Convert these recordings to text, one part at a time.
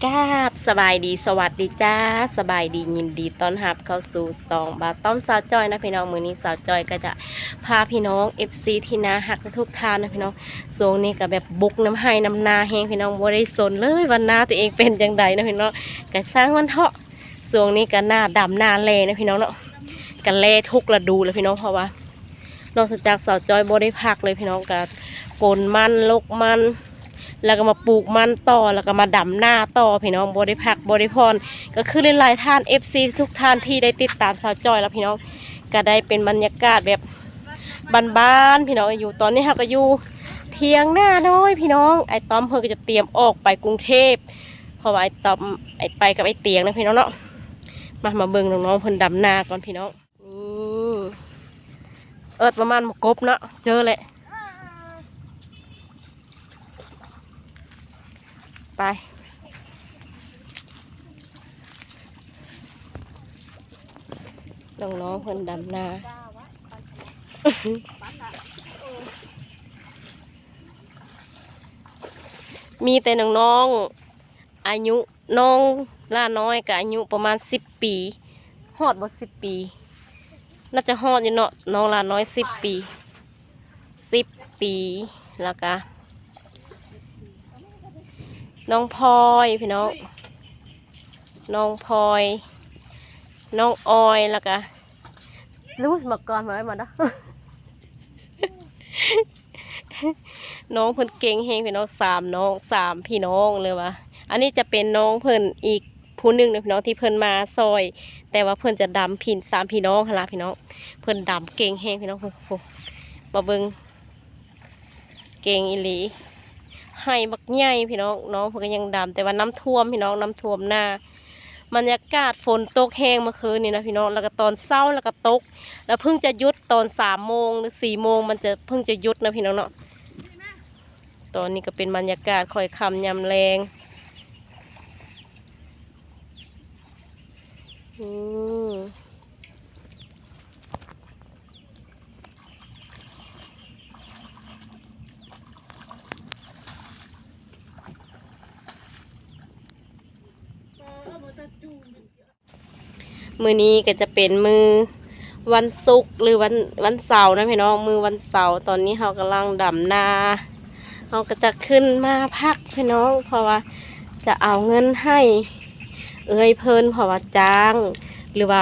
ກາບສະບາຍດີ ສະຫວັດດີຈ້າ ສະບາຍດີ ຍິນດີຕ້ອນຮັບເຂົ້າສູ່ຊ່ອງບ່າວຕ້ອມສາວຈ້ອຍນະພີ່ນ້ອງ. ມື້ນີ້ສາວຈ້ອຍກໍຈະພາພີ່ນ້ອງເອັຟຊີທີ່ໜ້າຮັກທຸກໆທ່ານນະພີ່ນ້ອງ. ຊ່ວງນີ້ກໍແບບບຸກນຳໄຮ່ນຳນາແຮງພີ່ນ້ອງ ບໍ່ໄດ້ສົນເລີຍວ່ານາຕົວເອງເປັນຈັ່ງໃດນະພີ່ນ້ອງ. ກໍຊ່າງມັນເທາະ ຊ່ວງນີ້ກໍໜ້າດຳໜ້າແລ້ນະພີ່ນ້ອງເນາະ ກໍແລ້ທຸກລະດູແລ້ວພີ່ນ້ອງ ເພາະວ່າ ນອກເສຍຈາກສາວຈ້ອຍບໍ່ໄດ້ພັກເລີຍພີ່ນ້ອງ ກະກົນມັນ ລົກມັນ ແລ້ວກໍມາປູກມັນຕໍ່ ແລ້ວກໍມາດຳນາຕໍ່ພີ່ນ້ອງ ບໍ່ໄດ້ພັກບໍ່ໄດ້ຜ່ອນ. ກໍຄືຫຼາຍໆທ່ານເອັຟຊີທຸກທ່ານທີ່ໄດ້ຕິດຕາມສາວຈ້ອຍແລ້ວພີ່ນ້ອງ ກໍໄດ້ເປັນບັນຍາກາດແບບບ້ານໆພີ່ນ້ອງ. ຢູ່ຕອນນີ້ເຮົາກໍຢູ່ຖຽງນານ້ອຍພີ່ນ້ອງ ອ້າຍຕ້ອມເພິ່ນກໍຈະຕຽມອອກໄປກຸງເທບ ເພາະວ່າອ້າຍຕ້ອມ ໄປກັບອ້າຍຕຽງນະພີ່ນ້ອງເນາະ. ມາ ມາເບິ່ງນ້ອງໆເພິ່ນດຳນາກ່ອນພີ່ນ້ອງ. ນີ້ ເອີດປະມານໝາກກົບເນາະ ເຈີແຫຼະ ໄປ ນ້ອງໆເພິ່ນດຳນາ ມີແຕ່ນ້ອງໆ ອາຍຸ ນ້ອງຫຼ້ານ້ອຍກໍອາຍຸປະມານສິບປີ ຮອດບໍ່ສິບປີ ໜ້າຈະຮອດຢູ່ເນາະ ນ້ອງຫຼ້ານ້ອຍສິບປີ ສິບປີ ແລ້ວກະນ້ອງພອຍພີ່ນ້ອງ ນ້ອງພອຍ ນ້ອງອອຍ ແລ້ວກະ ລຸຍ ມາກ່ອນ ມາ ມາເດີ. ນ້ອງເພິ່ນເກັ່ງແຮງພີ່ນ້ອງ ສາມນ້ອງ ສາມພີ່ນ້ອງເລີຍວ່າ ອັນນີ້ຈະເປັນນ້ອງເພິ່ນອີກຜູ້ໜຶ່ງນະພີ່ນ້ອງ ທີ່ເພິ່ນມາຊ່ອຍ ແຕ່ວ່າເພິ່ນຈະດຳພີສາມພີ່ນ້ອງຫັ້ນລະພີ່ນ້ອງ. ເພິ່ນດຳເກັ່ງແຮງພີ່ນ້ອງ ໂອ້ໂຫ ມາເບິ່ງ ເກັ່ງອີ່ຫຼີ ໄຮ່ບັກໃຫຍ່ພີ່ນ້ອງ. ນ້ອງເພິ່ນກໍຍັງດຳ ແຕ່ວ່ານ້ຳຖ້ວມພີ່ນ້ອງ ນ້ຳຖ້ວມນາ. ບັນຍາກາດຝົນຕົກແຮງເມື່ອຄືນນີ້ນະພີ່ນ້ອງ ແລ້ວກໍຕອນເຊົ້າແລ້ວກໍຕົກ ແລ້ວເພິ່ງຈະຢຸດຕອນສາມໂມງ ຫຼື ສີ່ໂມງ ມັນຈະ ເພິ່ງຈະຢຸດນະພີ່ນ້ອງເນາະ. ຕອນນີ້ກໍເປັນບັນຍາກາດຄ່ອຍຄ່ຳຍາມແລງ ອືມ. ມື້ນີ້ກໍຈະເປັນມື້ວັນສຸກ ຫຼື ວັນ ວັນເສົານະພີ່ນ້ອງ ມື້ວັນເສົາ. ຕອນນີ້ເຮົາກຳລັງດຳນາ ເຮົາກໍຈະຂຶ້ນມາພັກພີ່ນ້ອງ ເພາະວ່າຈະເອົາເງິນໃຫ້ເອື້ອຍເພິ່ນ ເພາະວ່າຈ້າງ ຫຼືວ່າ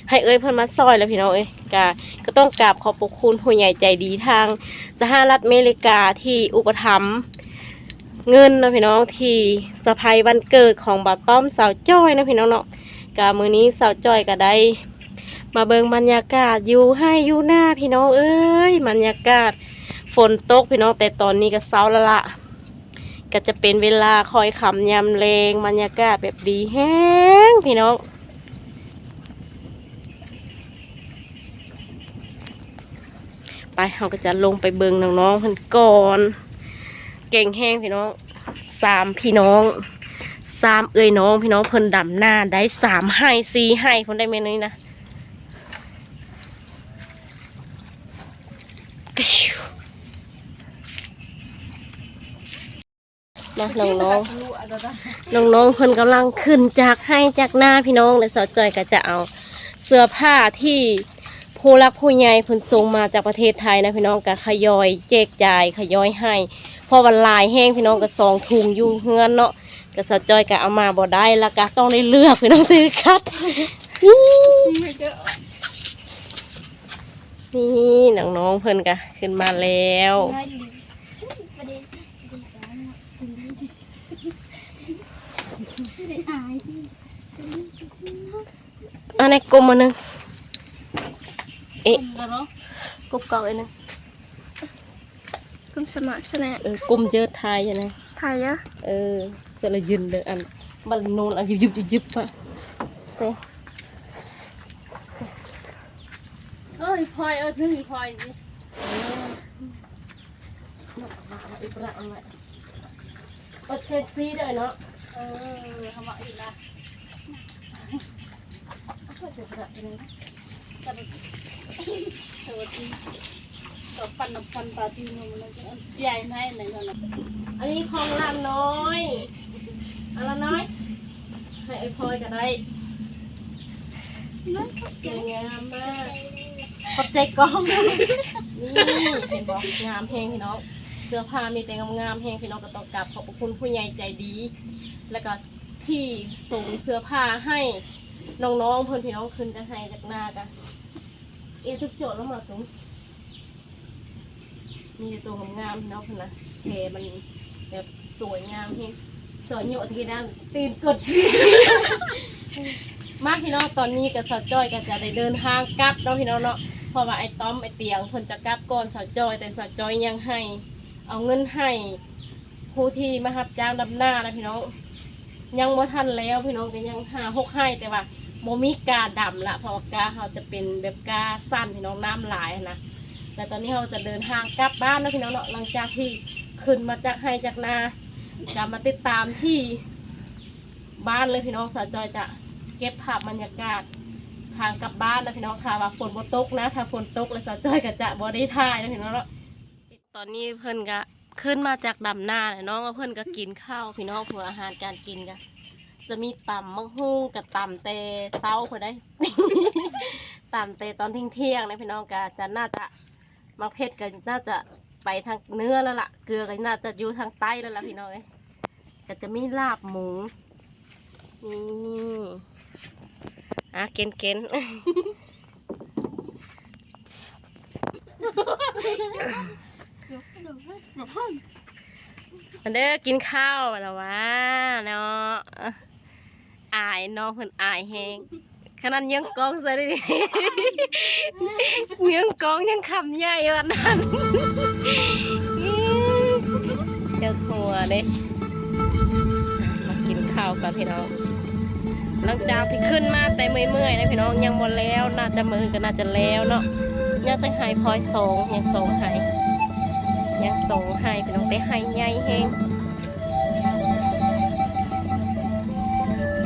ໃຫ້ເອື້ອຍເພິ່ນມາຊ່ອຍແຫຼະພີ່ນ້ອງເອີຍ. ກະ ກໍຕ້ອງກາບຂອບພະຄຸນຜູ້ໃຫຍ່ໃຈດີທາງສະຫະລັດອາເມລິກາທີ່ອຸປະຖຳ ເງິນເນາະພີ່ນ້ອງ ທີ່ເຊີໄພຣສ໌ວັນເກີດຂອງບ່າວຕ້ອມສາວຈ້ອຍເນາະພີ່ນ້ອງເນາະ. ກະມື້ນີ້ສາວຈ້ອຍກະໄດ້ມາເບິ່ງບັນຍາກາດຢູ່ໄຮ່ຢູ່ນາພີ່ນ້ອງເອີຍ ບັນຍາກາດຝົນຕົກພີ່ນ້ອງ ແຕ່ຕອນນີ້ກະເຊົ້າແລ້ວລະ ກະຈະເປັນເວລາຄ່ອຍຄ່ຳຍາມແລງ ບັນຍາກາດແບບດີແຮງພີ່ນ້ອງ. ໄປ ເຮົາກໍຈະລົງໄປເບິ່ງນ້ອງໆເພິ່ນກ່ອນ. ເກັ່ງແຮງພີ່ນ້ອງ ສາມພີ່ນ້ອງ ສາມເອື້ອຍນ້ອງພີ່ນ້ອງ ເພິ່ນດຳນາໄດ້ສາມໄຮ່ ສີ່ໄຮ່ພຸ້ນໄດ໋ແມ່ນນີ້ນະ. ມາ ນ້ອງໆ ນ້ອງໆເພິ່ນກຳລັງຂຶ້ນຈາກໄຮ່ຈາກນາພີ່ນ້ອງ ແລະ ສາວຈ້ອຍກໍຈະເອົາເສື້ອຜ້າທີ່ຜູ້ຫຼັກຜູ້ໃຫຍ່ເພິ່ນສົ່ງມາຈາກປະເທດໄທນະພີ່ນ້ອງ ກໍຂະຫຍອຍແຈກຈ່າຍ ຂະຫຍອຍໃຫ້ ເພາະວ່າຫຼາຍແຮງພີ່ນ້ອງ ກໍສອງຖົງຢູ່ເຮືອນເນາະ. ກໍສາວຈ້ອຍກໍເອົາມາບໍ່ໄດ້ ແລ້ວກໍຕ້ອງໄດ້ເລືອກພີ່ນ້ອງ ຖືຂັດ. ນີ້ ນີ້ນ້ອງໆເພິ່ນກໍຂຶ້ນມາແລ້ວ. ອັນນີ້ກົມອັນໜຶ່ງ ເອະ ກົມເກົ້າອັນໜຶ່ງ ກຸມສະມະສະແນະ ເອີ ກຸມເຈີ ຖ່າຍຢູ່ນະ ຖ່າຍຢູ່ ເອີ ສະລະຢືນເດີ ອັນ ບັນໂນນ ອັນ ຍຶບໆໆ ປະ ເຊ ເອີຍ ພອຍ ເອີ ຖືພອຍ ເອີ. ເປີດເຊັກຊີເດີເນາະ ເອີ ເຮົາມາອີກລະ ເປີດເຊັກຊີເດີ ສະຫວັດດີ ກໍປັ່ນນຳກັນ ປາຕີນຳກັນ ໃຫຍ່ໃນນັ້ນ ອັນນີ້ຂອງຫຼານນ້ອຍ ອັນລະນ້ອຍ ພອຍກໍໄດ້ ຂອບໃຈງາມມາກ ຂອບໃຈກ້ອງ. ນີ້ເຫັນບໍ່? ງາມແຮງພີ່ນ້ອງ ເສື້ອຜ້າມີແຕ່ງາມໆແຮງພີ່ນ້ອງ. ກໍຕ້ອງກາບຂອບພະຄຸນຜູ້ໃຫຍ່ໃຈດີ ແລ້ວກໍທີ່ສົ່ງເສື້ອຜ້າໃຫ້ນ້ອງໆເພິ່ນພີ່ນ້ອງ. ຂຶ້ນຈາກໄຮ່ຈາກນາກະເອ ທຸກໂຈດລະມາຕຸງ ມີແຕ່ໂຕງາມໆເນາະ ເພິ່ນນະ ແພມັນແບບສວຍງາມແຮງ ສອຍໂຍະທີ່ນັ້ນຕີນກົດ. ມາພີ່ນ້ອງ ຕອນນີ້ກໍສາວຈ້ອຍກໍຈະໄດ້ເດີນທາງກັບເນາະພີ່ນ້ອງເນາະ ເພາະວ່າໄອ້ຕ້ອມໄອ້ຕຽງເພິ່ນຈະກັບກ່ອນສາວຈ້ອຍ ແຕ່ສາວຈ້ອຍຍັງໃຫ້ ເອົາເງິນໃຫ້ ຜູ້ທີ່ມາຮັບຈ້າງດຳນານະພີ່ນ້ອງ ຍັງບໍ່ທັນແລ້ວພີ່ນ້ອງ ກໍຍັງຫ້າຫົກໄຮ່ ແຕ່ວ່າບໍ່ມີກ້າດຳລະ ເພາະວ່າກ້າເຮົາຈະເປັນແບບກ້າສັ້ນພີ່ນ້ອງ ນ້ຳຫຼາຍຫັ້ນນະ. ແລ້ວຕອນນີ້ເຮົາຈະເດີນທາງກັບບ້ານເນາະພີ່ນ້ອງເນາະ ຫຼັງຈາກທີ່ຂຶ້ນມາຈາກໄຮ່ຈາກນາ ກໍມາຕິດຕາມທີ່ບ້ານເລີຍພີ່ນ້ອງ. ສາວຈ້ອຍຈະເກັບພາບບັນຍາກາດທາງກັບບ້ານນະພີ່ນ້ອງ ຖ້າວ່າຝົນບໍ່ຕົກນະ ຖ້າຝົນຕົກແລ້ວສາວຈ້ອຍກໍຈະບໍ່ໄດ້ຖ່າຍນະພີ່ນ້ອງເນາະ. ຕອນນີ້ເພິ່ນກະຂຶ້ນມາຈາກດຳນາແລ້ວເນາະ ເພິ່ນກະກິນເຂົ້າພີ່ນ້ອງ. ພວກອາຫານການກິນກະຈະມີຕຳໝາກຫຸ່ງ ກະຕຳແຕ່ເຊົ້າພຸ້ນໃດ໋ ຕຳແຕ່ຕອນທ່ຽງໆນະພີ່ນ້ອງ. ກະຈະໜ້າຈະ ໝາກເຜັດກະໜ້າຈະໄປທາງເໜືອແລ້ວລະ ເກືອກະໜ້າຈະຢູ່ທາງໃຕ້ແລ້ວລະພີ່ນ້ອງເອີຍ. ກະຈະມີລາບໝູ ນີ້ ອ່ະ ເກັນໆ ມາເດີ ກິນເຂົ້າແລ້ວຫວາເນາະ. ອາຍ ນ້ອງເພິ່ນອາຍແຮງ ຂະໜາດເຍີ້ງກ້ອງໃສ່ເດ ເຍີ້ງກ້ອງຍັງຄຳໃຫຍ່ວ່ານັ້ນ ເຈົ້າຫົວເດ້. ມາກິນເຂົ້າກ່ອນພີ່ນ້ອງ ຫຼັງຈາກທີ່ຂຶ້ນມາແຕ່ເມື່ອຍໆນະພີ່ນ້ອງ ຍັງບໍ່ແລ້ວ ໜ້າຈະມື້ອື່ນກໍໜ້າຈະແລ້ວເນາະ. ຍັງແຕ່ໄຮ່ພອຍສອງ ຍັງສອງໄຮ່ ຍັງສອງໄຮ່ພີ່ນ້ອງ ແຕ່ໄຮ່ໃຫຍ່ແຮງ.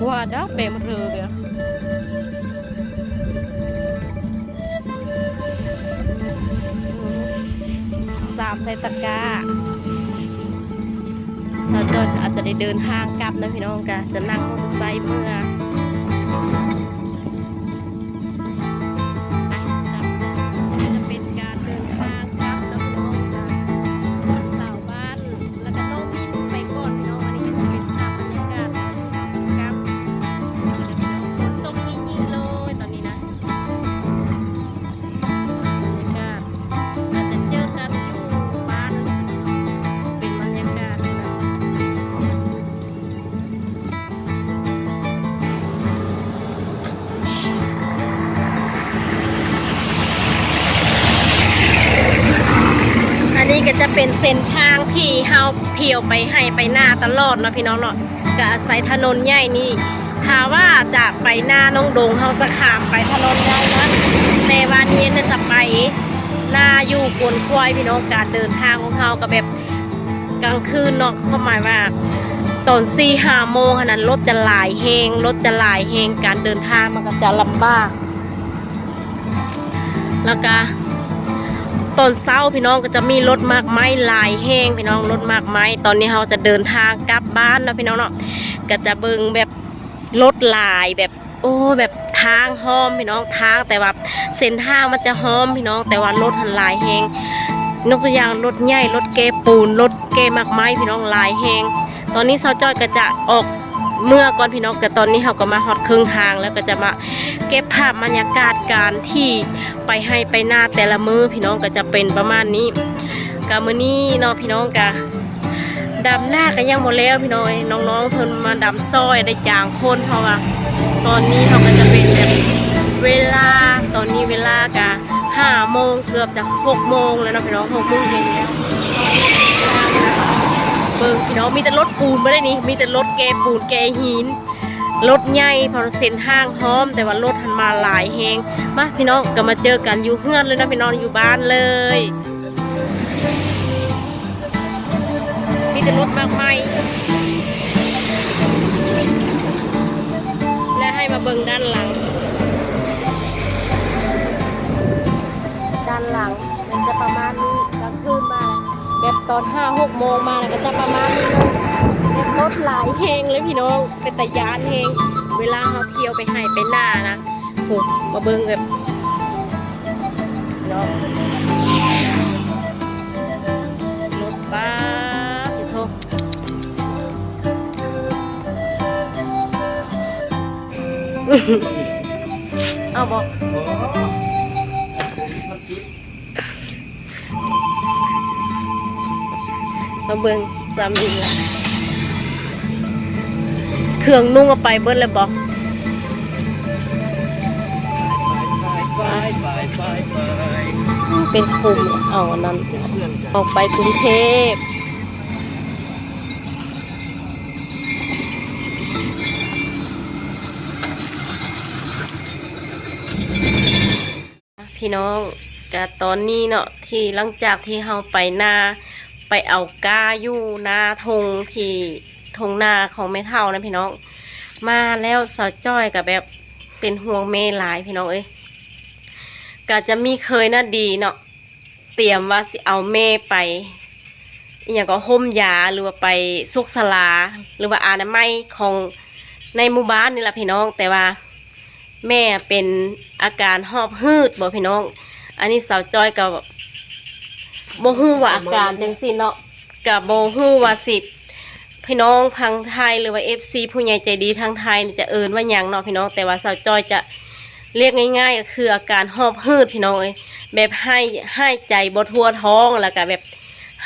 ກວ່າດອກເຕັມເຮືອ ສາມໃສ່ຕະກ້າ. ສາວຈ້ອຍອາດຈະໄດ້ເດີນທາງກັບນະພີ່ນ້ອງ ກະຈະນັ່ງມໍເຕີໄຊເມືອ. ໄປກັບ ຈະເປັນການເດີນທາງກັບເນາະພີ່ນ້ອງ ຈາກສາວບ້ານ ແລ້ວກໍນ້ອງມິນໄປກ່ອນພີ່ນ້ອງ. ອັນນີ້ກໍຈະເປັນພາບບັນຍາກາດກັບ ຝົນຕົກຍິ້ງໆເລີຍຕອນນີ້ນະ. ບັນຍາກາດ ອາດຈະເຈີກັນຢູ່ບ້ານ ເປັນບັນຍາກາດ ອັນນີ້ກໍຈະເປັນເສັ້ນທາງທີ່ເຮົາທ່ຽວໄປໄຮ່ໄປນາຕະຫຼອດເນາະພີ່ນ້ອງເນາະ ກໍອາໄສຖະໜົນໃຫຍ່ນີ້. ຖ້າວ່າຈະໄປນານ້ອງດົງ ເຮົາຈະຂ້າມໄປຖະໜົນໃຫຍ່ນັ້ນ ແຕ່ວ່ານີ້ຈະໄປນາຢູ່ກວນຄວາຍພີ່ນ້ອງ. ການເດີນທາງຂອງເຮົາກໍແບບ ກາງຄືນເນາະ ຄວາມໝາຍວ່າຕອນສີ່ຫ້າໂມງຫັ້ນນະ ລົດຈະຫຼາຍແຮງ ລົດຈະຫຼາຍແຮງ ການເດີນທາງມັນກໍຈະລຳບາກ. ແລ້ວກະຕອນເຊົ້າພີ່ນ້ອງ ກໍຈະມີລົດໝາກໄມ້ຫຼາຍແຮງພີ່ນ້ອງ ລົດໝາກໄມ້. ຕອນນີ້ເຮົາຈະເດີນທາງກັບບ້ານເນາະພີ່ນ້ອງເນາະ ກໍຈະເບິ່ງແບບລົດຫຼາຍ ແບບ ໂອ້ ແບບທາງຫ້ອມພີ່ນ້ອງ ທາງ ແຕ່ວ່າເສັ້ນທາງມັນຈະຫ້ອມພີ່ນ້ອງ ແຕ່ວ່າລົດຫັ້ນຫຼາຍແຮງ. ຍົກຕົວຢ່າງ ລົດໃຫຍ່ ລົດແກ່ປູນ ລົດແກ່ໝາກໄມ້ພີ່ນ້ອງ ຫຼາຍແຮງ. ຕອນນີ້ສາວຈ້ອຍກໍຈະອອກເມືອກ່ອນພີ່ນ້ອງ ກໍຕອນນີ້ເຮົາກໍມາຮອດເຄິ່ງທາງແລ້ວ ກໍຈະມາເກັບພາບບັນຍາກາດການທີ່ໄປໄຮ່ໄປນາແຕ່ລະມື້ພີ່ນ້ອງ ກໍຈະເປັນປະມານນີ້. ກໍມື້ນີ້ເນາະພີ່ນ້ອງ ກໍ ດຳນາກໍຍັງບໍ່ແລ້ວພີ່ນ້ອງເອີຍ ນ້ອງໆເພິ່ນມາດຳຊ່ອຍໄດ້ຈ້າງຄົນ ເພາະວ່າຕອນນີ້ເຮົາກໍຈະເປັນແບບເວລາ ຕອນນີ້ເວລາກະຫ້າໂມງ ເກືອບຈະຫົກໂມງແລ້ວເນາະພີ່ນ້ອງ ຫົກໂມງເຢັນແລ້ວ. ເບິ່ງພີ່ນ້ອງ ມີແຕ່ລົດປູນບໍ່ໄດ້ນີ້ ມີແຕ່ລົດແກ່ປູນແກ່ຫີນ ລົດໃຫຍ່ ເພາະເສັ້ນທາງຫ້ອມ ແຕ່ວ່າລົດຫັ້ນມາຫຼາຍແຮງ. ມາພີ່ນ້ອງ ກໍມາເຈີກັນຢູ່ເຮືອນເລີຍເນາະພີ່ນ້ອງ ຢູ່ບ້ານເລີຍ. ມີແຕ່ລົດໝາກໄມ້ ແລະ ໃຫ້ມາເບິ່ງດ້ານຫຼັງ ດ້ານຫຼັງມັນຈະປະມານນີ້. ກາງຄືນມາ ແບບຕອນຫ້າຫົກໂມງມາ ແລ້ວກໍຈະປະມານນີ້ເລີຍ ແບບລົດຫຼາຍແຮງເລີຍພີ່ນ້ອງ ເປັນຕາຢ້ານແຮງ. ເວລາເຮົາທ່ຽວໄປໄຮ່ໄປນານະ ໂອ້ ມາເບິ່ງກັນເນາະ ລົດ ປາດໂທ້ ເອົາບໍ່? ມາເບິ່ງຊ້ຳອີກລະ ເຄື່ອງນຸ່ງເອົາໄປເບິດແລ້ວບໍ່? ເປັນຄຸມເອົາອັນນັ້ນ ອອກໄປກຸງເທບ. ພີ່ນ້ອງ ກະຕອນນີ້ເນາະ ທີ່ຫຼັງຈາກທີ່ເຮົາໄປນາ ໄປເອົາກ້າຢູ່ນາທົ່ງ ທີ່ທົ່ງນາຂອງແມ່ເຖົ້ານະພີ່ນ້ອງ ມາແລ້ວສາວຈ້ອຍກະແບບເປັນຫ່ວງແມ່ຫຼາຍພີ່ນ້ອງເອີຍ ກະຈະມີເຄີຍນະດີເນາະ ຕຽມວ່າຊິເອົາແມ່ໄປ ອີ່ຫຍັງກໍ ຮົ່ມຢາ ຫຼືວ່າໄປສຸກສາລາ ຫຼືວ່າອະນາໄມຂອງໃນໝູ່ບ້ານນີ້ລະພີ່ນ້ອງ ແຕ່ວ່າແມ່ເປັນອາການຫອບຫືດບໍພີ່ນ້ອງ ອັນນີ້ສາວຈ້ອຍກໍບໍ່ຮູ້ວ່າອາການຈັ່ງຊີ້ເນາະ ກໍບໍ່ຮູ້ວ່າຊິ ພີ່ນ້ອງທາງໄທ ຫຼືວ່າເອັຟຊີຜູ້ໃຫຍ່ໃຈດີທາງໄທນີ້ຈະເອີ້ນວ່າຫຍັງເນາະພີ່ນ້ອງ ແຕ່ວ່າສາວຈ້ອຍຈະລຽກງ່າຍໆ ກໍຄືອາການຫອບຫືດພີ່ນ້ອງເອີຍ ແບບຫາຍ ຫາຍໃຈບໍ່ທົ່ວທ້ອງ ແລ້ວກໍແບບ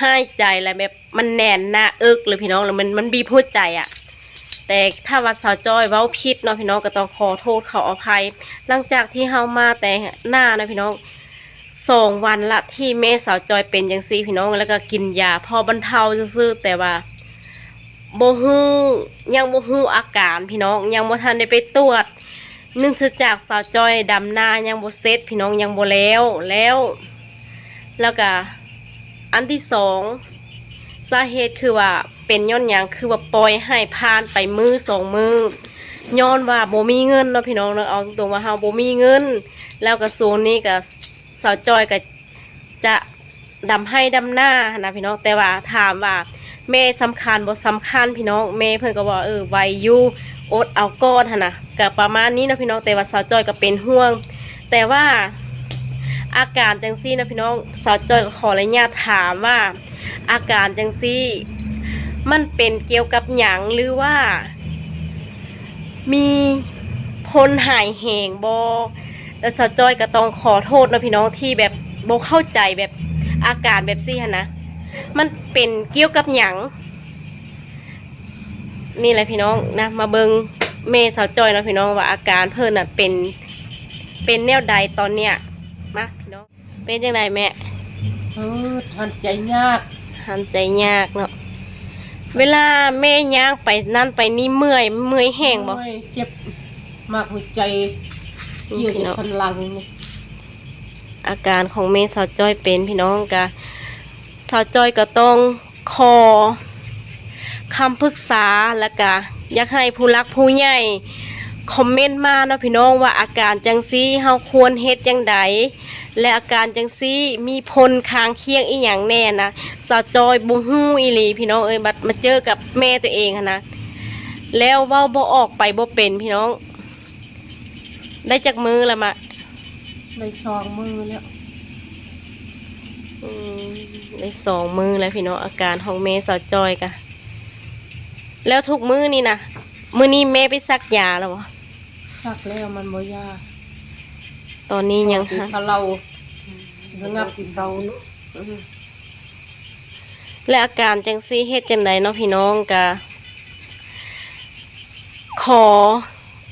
ຫາຍໃຈແລ້ວແບບມັນແໜ້ນໜ້າເອິກເລີຍພີ່ນ້ອງ ແລ້ວມັນ ມັນບີບຫົວໃຈອະ ແຕ່ຖ້າວ່າສາວຈ້ອຍເວົ້າຜິດເນາະພີ່ນ້ອງ ກໍຕ້ອງຂໍໂທດຂໍອະໄພ ຫຼັງຈາກທີ່ເຮົາມາແຕ່ນານະພີ່ນ້ອງ ສອງວັນລະທີ່ແມ່ສາວຈ້ອຍເປັນຈັ່ງຊີ້ພີ່ນ້ອງ ແລ້ວກໍກິນຢາພໍບັນເທົາຊື່ໆ ແຕ່ວ່າບໍ່ຮູ້ ຍັງບໍ່ຮູ້ອາການພີ່ນ້ອງ ຍັງບໍ່ທັນໄດ້ໄປຕວດ ເນື່ອງຈາກສາວຈ້ອຍດຳນາຍັງບໍ່ເສັດພີ່ນ້ອງ ຍັງບໍ່ແລ້ວ ແລ້ວ ແລ້ວກະອັນທີສອງ ສາເຫດຄືວ່າເປັນຍ້ອນຫຍັງ ຄືວ່າປ່ອຍໃຫ້ຜ່ານໄປມື້ສອງມື້ ຍ້ອນວ່າບໍ່ມີເງິນເນາະພີ່ນ້ອງເນາະ ເອົາຕົງໆວ່າເຮົາບໍ່ມີເງິນ ແລ້ວກະຊ່ວງນີ້ກະ ສາວຈ້ອຍກໍຈະດຳໄຮ່ດຳນາຫັ້ນນະພີ່ນ້ອງ ແຕ່ວ່າຖາມວ່າແມ່ສຳຄັນບໍ່? ສຳຄັນພີ່ນ້ອງ ແມ່ເພິ່ນກໍວ່າ ເອີ ໄວຢູ່ ອົດເອົາກ່ອນຫັ້ນນະ ກໍປະມານນີ້ເນາະພີ່ນ້ອງ ແຕ່ວ່າສາວຈ້ອຍກໍເປັນຫ່ວງ ແຕ່ວ່າອາການຈັ່ງຊີ້ນະພີ່ນ້ອງ ສາວຈ້ອຍກໍຂໍອະນຸຍາດຖາມວ່າ ອາການຈັ່ງຊີ້ມັນເປັນກ່ຽວກັບຫຍັງ ຫຼືວ່າ ມີຜົນຮ້າຍແຮງບໍ່? ແລ້ວສາວຈ້ອຍກໍຕ້ອງຂໍໂທດເນາະພີ່ນ້ອງ ທີ່ແບບບໍ່ເຂົ້າໃຈແບບອາການແບບຊີ້ຫັ້ນນະ ມັນເປັນກ່ຽວກັບຫຍັງ? ນີ້ແຫຼະພີ່ນ້ອງນະ ມາເບິ່ງແມ່ສາວຈ້ອຍເນາະພີ່ນ້ອງ ວ່າອາການເພິ່ນນະເປັນ ເປັນແນວໃດຕອນເນີ້ຍ ມາພີ່ນ້ອງ. ເປັນຈັ່ງໃດແມ່? ເອີ ຫັນໃຈຍາກ ຫັນໃຈຍາກເນາະ ເວລາແມ່ຍ່າງໄປນັ້ນໄປນີ້ເມື່ອຍ ເມື່ອຍແຮງບໍ່? ໂອ້ຍ ເຈັບໝາກຫົວໃຈ ນີ້ ກ່ຽວແຕ່ ພີ່ນ້ອງ ສັນຫຼັງນີ້ ອາການຂອງແມ່ສາວຈ້ອຍເປັນ ພີ່ນ້ອງ ກະ ສາວຈ້ອຍກໍຕ້ອງ ຂໍຄຳປຶກສາ ແລ້ວກະຢາກໃຫ້ຜູ້ຫຼັກຜູ້ໃຫຍ່ຄອມເມັນມາເນາະພີ່ນ້ອງ ວ່າອາການຈັ່ງຊີ້ເຮົາຄວນເຮັດຈັ່ງໃດ ແລະ ອາການຈັ່ງຊີ້ມີຜົນຂ້າງຄຽງອີ່ຫຍັງແດ່ນະ ສາວຈ້ອຍບໍ່ຮູ້ອີ່ຫຼີພີ່ນ້ອງເອີຍ ບັດມາເຈີກັບແມ່ຕົວເອງຫັ້ນນະ ແລ້ວເວົ້າບໍ່ອອກໄປບໍ່ເປັນພີ່ນ້ອງ. ໄດ້ຈັກມື້ລະມະ? ໄດ້ສອງມື້ແລ້ວ ອືມ ໄດ້ສອງມື້ແລ້ວພີ່ນ້ອງ ອາການຂອງແມ່ສາວຈ້ອຍກະ ແລ້ວທຸກມື້ນີ້ນະ ມື້ນີ້ແມ່ໄປສັກຢາແລ້ວບໍ່? ສັກແລ້ວ ມັນບໍ່ຢາ ຕອນນີ້ຍັງ ເຂົາເລົາ ສະຫງັບເຊົາເນາະ ອືມ. ແລະ ອາການຈັ່ງຊີ້ເຮັດຈັ່ງໃດເນາະພີ່ນ້ອງ ກະຂໍ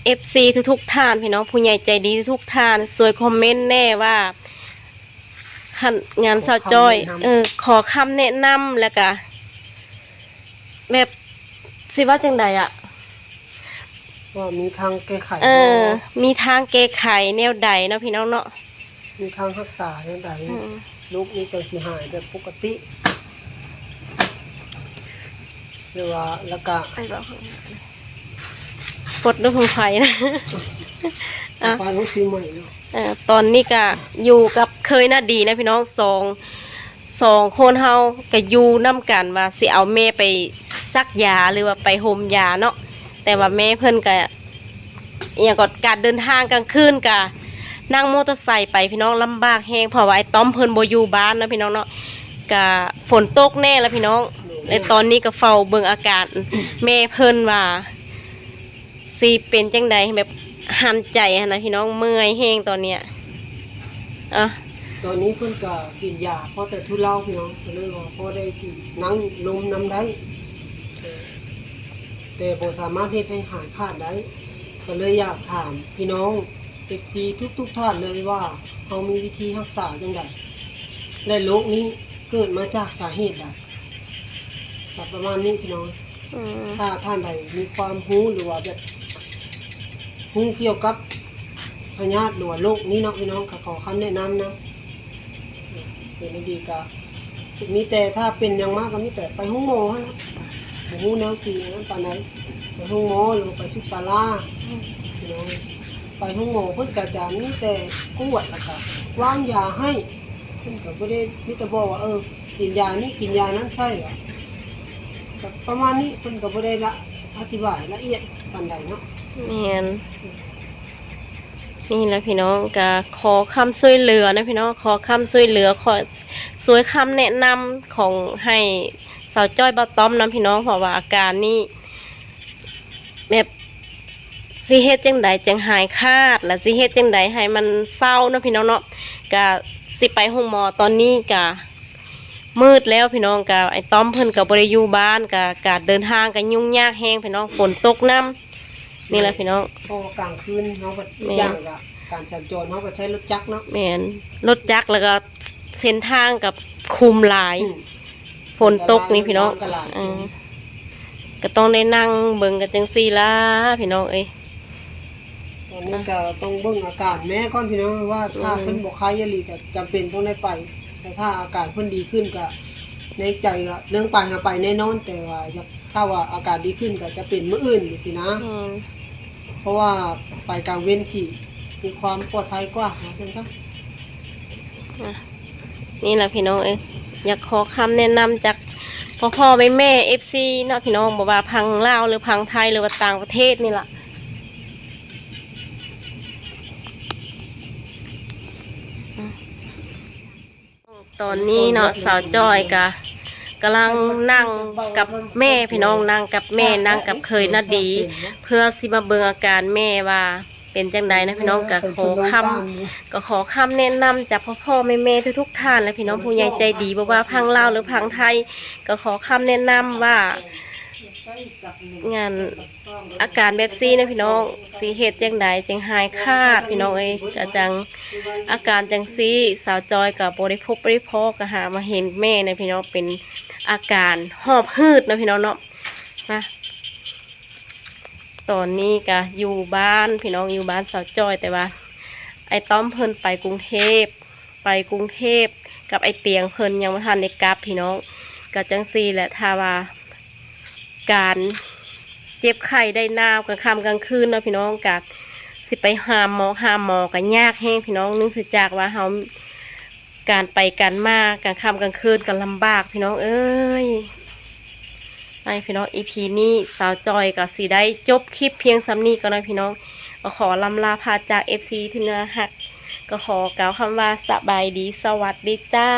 ເອັຟຊີທຸກໆທ່ານ ພີ່ນ້ອງຜູ້ໃຫຍ່ໃຈດີທຸກໆທ່ານ ຊ່ວຍຄອມເມັນແດ່ວ່າ ຄັນງານສາວຈ້ອຍ ຂໍຄຳແນະນຳ ເອີ ຂໍຄຳແນະນຳ ແລ້ວກະ ແບບ ຊິເວົ້າຈັ່ງໃດອະ ວ່າມີທາງແກ້ໄຂ ເອີ ບໍ່ ມີທາງແກ້ໄຂແນວໃດເນາະພີ່ນ້ອງເນາະ ມີທາງຮັກສາແນວໃດ ອືມ ລູກນີ້ຈັ່ງຊິຫາຍແບບປົກກະຕິ ຫຼືວ່າ ແລ້ວກະ ໄປເວົ້າ ປົດລູກຂອງໃຜນະ ອ່ະ ໄປເວົ້າຊື່ໃໝ່ເນາະ ເອີ ຕອນນີ້ກະຢູ່ກັບເຄີຍນາດີນະພີ່ນ້ອງ ສອງ ສອງຄົນເຮົາກະຢູ່ນຳກັນວ່າຊິເອົາແມ່ໄປສັກຢາ ຫຼືວ່າໄປຫົ່ມຢາເນາະ ແຕ່ວ່າແມ່ເພິ່ນກະ ອີ່ຫຍັງກໍ ການເດີນທາງກາງຄືນກະນັ່ງມໍເຕີໄຊໄປພີ່ນ້ອງ ລຳບາກແຮງ ເພາະວ່າອ້າຍຕ້ອມເພິ່ນບໍ່ຢູ່ບ້ານເນາະພີ່ນ້ອງເນາະ ກະຝົນຕົກແດ່ລະພີ່ນ້ອງ. ແລະຕອນນີ້ກໍເຝົ້າເບິ່ງອາການແມ່ເພິ່ນວ່າຊິເປັນຈັ່ງໃດ ແບບຫັນໃຈຫັ້ນນະພີ່ນ້ອງ ເມື່ອຍແຮງຕອນເນີ້ຍ. ອາ ຕອນນີ້ເພິ່ນກໍກິນຢາພໍແຕ່ທຸເລົາພີ່ນ້ອງ ກໍເລີຍວ່າພໍໄດ້ຊິນັ່ງລົມນຳໄດ້ ແຕ່ບໍ່ສາມາດເຮັດໃຫ້ຫາຍຂາດໄດ້ ກໍເລີຍຢາກຖາມພີ່ນ້ອງເອັຟຊີທຸກໆທ່ານເລີຍວ່າ ເຮົາມີວິທີຮັກສາຈັ່ງໃດ ແລະໂລກນີ້ເກີດມາຈາກສາເຫດໃດ? ກໍປະມານນີ້ພີ່ນ້ອງ. ອືມ ຖ້າທ່ານໃດມີຄວາມຮູ້ ຫຼືວ່າແບບຮູ້ກ່ຽວກັບພະຍາດ ຫຼືວ່າໂລກນີ້ເນາະພີ່ນ້ອງ ກໍຂໍຄຳແນະນຳນຳ. ເປັນອັນດີກໍມີແຕ່ ຖ້າເປັນຫຍັງມາກໍມີແຕ່ໄປໂຮງໝໍຫັ້ນລະ ບໍ່ຮູ້ແນວຊິອັນນັ້ນປານໃດ ໄປໂຮງໝໍ ຫຼືວ່າໄປສຸກສາລາ ພີ່ນ້ອງ. ໄປໂຮງໝໍເພິ່ນກໍຈະມີແຕ່ກວດ ແລ້ວກໍວາງຢາໃຫ້ ເພິ່ນກໍບໍ່ໄດ້ ມີແຕ່ບອກວ່າ ເອີ ກິນຢານີ້ ກິນຢານັ້ນໃຊ້ ກໍປະມານນີ້ ເພິ່ນກໍບໍ່ໄດ້ລະ ອະທິບາຍລະອຽດປານໃດເນາະ. ແມ່ນ ນີ້ແຫຼະພີ່ນ້ອງ ກໍຂໍຄຳຊ່ວຍເຫຼືອນະພີ່ນ້ອງ ຂໍຄຳຊ່ວຍເຫຼືອ ຂໍຊ່ວຍຄຳແນະນຳຂອງ ໃຫ້ສາວຈ້ອຍ ບ່າວຕ້ອມນຳພີ່ນ້ອງ ເພາະວ່າອາການນີ້ ແບບຊິເຮັດຈັ່ງໃດຈັ່ງຫາຍຂາດ ແລະຊິເຮັດຈັ່ງໃດໃຫ້ມັນເຊົາເນາະພີ່ນ້ອງເນາະ. ກະຊິໄປໂຮງໝໍຕອນນີ້ກະມືດແລ້ວພີ່ນ້ອງ ກະອ້າຍຕ້ອມເພິ່ນກະບໍ່ໄດ້ຢູ່ບ້ານ ກະການເດີນທາງກະຫຍຸ້ງຍາກແຮງພີ່ນ້ອງ ຝົນຕົກນຳ ນີ້ແຫຼະພີ່ນ້ອງ. ເພາະວ່າກາງຄືນເຮົາກໍ ແມ່ນ ອີກຢ່າງກະການສັນຈອນເຮົາກໍໃຊ້ລົດຈັກເນາະ. ແມ່ນ ລົດຈັກ ແລ້ວກໍເສັ້ນທາງກໍຂຸມຫຼາຍ ອືມ ຝົນຕົກນີ້ພີ່ນ້ອງ ອັນຕະລາຍ ເອີ ກໍຕ້ອງໄດ້ນັ່ງເບິ່ງກັນຈັ່ງຊີ້ລະພີ່ນ້ອງເອີຍ. ຕອນນີ້ກໍຕ້ອງເບິ່ງອາການແມ່ກ່ອນພີ່ນ້ອງ ວ່າຖ້າ ອືມ ເພິ່ນບໍ່ໄຄອີ່ຫຼີກໍຈຳເປັນຕ້ອງໄດ້ໄປ ແຕ່ຖ້າອາການເພິ່ນດີຂຶ້ນກໍໃນໃຈກໍເລື່ອງໄປຫາໄປແນ່ນອນ ແຕ່ວ່າຢາກ ຖ້າວ່າອາການດີຂຶ້ນກໍຈະເປັນມື້ອື່ນຊີ້ນະ. ອືມ ເພາະວ່າໄປກາງເວັນຊິມີຄວາມປອດໄພກວ່າ ວ່າຊັ້ນຊະ. ອ່ະ ນີ້ລະພີ່ນ້ອງເອີຍ ຢາກຂໍຄຳແນະນຳຈາກພໍ່ໆແມ່ໆ ເອັຟຊີເນາະພີ່ນ້ອງ ບໍ່ວ່າທາງລາວ ຫຼືທາງໄທ ຫຼືວ່າຕ່າງປະເທດນີ້ລະ. ຕອນນີ້ເນາະ ສາວຈ້ອຍກະກຳລັງນັ່ງກັບແມ່ພີ່ນ້ອງ ນັ່ງກັບແມ່ ນັ່ງກັບເຂີຍນາດີ ເພື່ອຊິມາເບິ່ງອາການແມ່ວ່າເປັນຈັ່ງໃດນະພີ່ນ້ອງ. ກະຂໍຄຳ ກະຂໍຄຳແນະນຳຈາກພໍ່ໆແມ່ໆທຸກໆທ່ານ ແລະ ພີ່ນ້ອງຜູ້ໃຫຍ່ໃຈດີ ບໍ່ວ່າທາງລາວ ຫຼືທາງໄທ ກະຂໍຄຳແນະນຳວ່າ ງານ ອາການແບບຊີ້ນະພີ່ນ້ອງ ຊິເຮັດຈັ່ງໃດຈຶ່ງຫາຍຂາດພີ່ນ້ອງເອີຍ. ກະຈັ່ງ ອາການຈັ່ງຊີ້ ສາວຈອຍກະບໍ່ໄດ້ພົບບໍ່ໄດ້ພໍ້ ກະຫາມາເຫັນແມ່ນະພີ່ນ້ອງ ເປັນອາການຫອບຫືດເນາະພີ່ນ້ອງເນາະ. ມາ ຕອນນີ້ກະຢູ່ບ້ານພີ່ນ້ອງ ຢູ່ບ້ານສາວຈອຍ ແຕ່ວ່າອ້າຍຕ້ອມເພິ່ນໄປກຸງເທບ ໄປກຸງເທບກັບອ້າຍຕຽງເພິ່ນ ຍັງບໍ່ທັນໄດ້ກັບພີ່ນ້ອງ. ກະຈັ່ງຊີ້ແຫຼະ ຖ້າວ່າ ການເຈັບໄຂ້ໄດ້ໜາວກາງຄ່ຳກາງຄືນເນາະພີ່ນ້ອງ ກະຊິໄປຫາໝໍ ຫາໝໍກະຍາກແຮງພີ່ນ້ອງ ເນື່ອງຈາກວ່າເຮົາ ການໄປການມາກາງຄ່ຳກາງຄືນກະລຳບາກພີ່ນ້ອງເອີຍ. ໄປພີ່ນ້ອງ ອີພີນີ້ ສາວຈອຍກະຊິໄດ້ຈົບຄລິບພຽງສ່ຳນີ້ກ່ອນເນາະພີ່ນ້ອງ ກະຂໍລ່ຳລາພາຈາກເອັຟຊີທີ່ໜ້າຮັກ ກະຂໍກ່າວຄຳວ່າສະບາຍດີ ສະຫວັດດີຈ້າ.